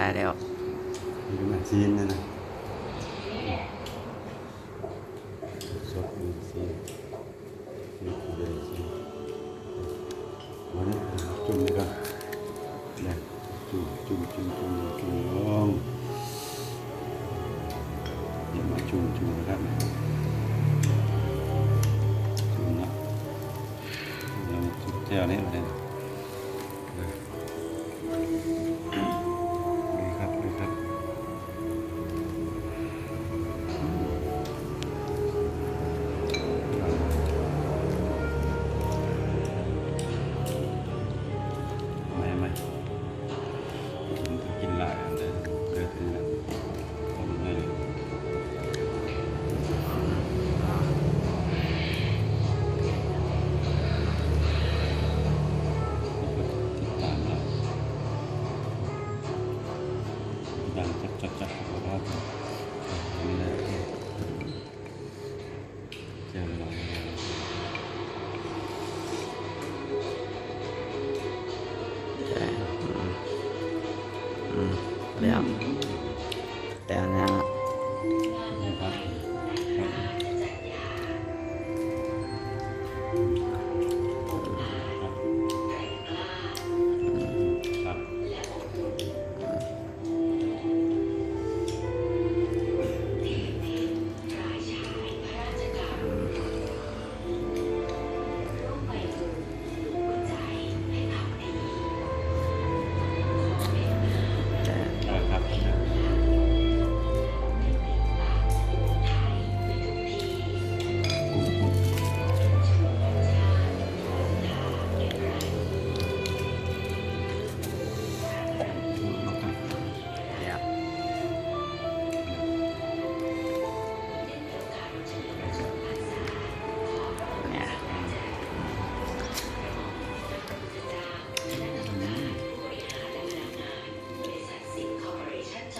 ໄດ້ແລ້ວ ນີ້ກໍແມ່ນຊີ້ນນະ ສົດນີ້ຊີ້ນ ນີ້ຄືຊີ້ນ ມານີ້ຈຸ່ມນີ້ກ່ອນ ຈຸ່ມ ຈຸ່ມ ຈຸ່ມ ຈຸ່ມ ຈຸ່ມລົງ ເອົາມາຈຸ່ມ ຈຸ່ມລະກັນ ຈຸ່ມເນາະ ແລ້ວຈຸ່ມແຈ່ວນີ້ບາດນີ້ ດີຄັກ ດີຄັກ ໃໝ່ໆ ກິນຫຼາຍອັນເດີ ເດີ ເດີ ເດີ. ແລ້ວ ແຕ່ອັນນັ້ນ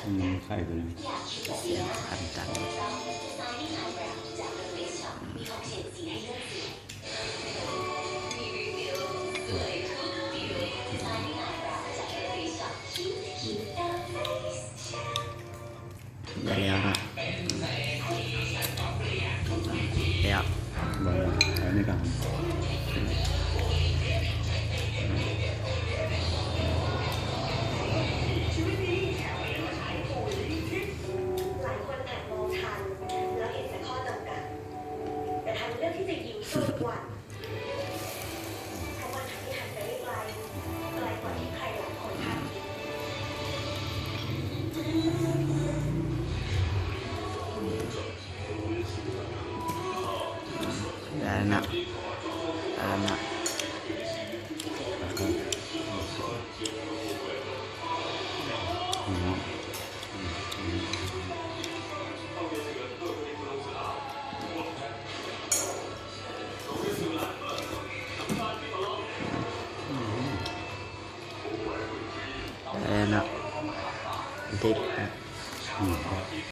ອືມ ໄຂ່ຕົວນີ້ ສຽງຄັນຈັງ. ໄດ້ແລ້ວເນາະ ແລ້ວ ບໍ່ ອັນນີ້ກໍ ຫຼາຍຄົນອາດມອງທັນ ແລ້ວເຫັນແຕ່ຂໍ້ຈຳກັດ ແຕ່ທັນເລືອກທີ່ຈະຍິງສູ້ກັນ ໄດ້ແລ້ວນະ ໄດ້ແລ້ວນະ ອືມ. ເອີເນາະ ດິບນະ ອືມ.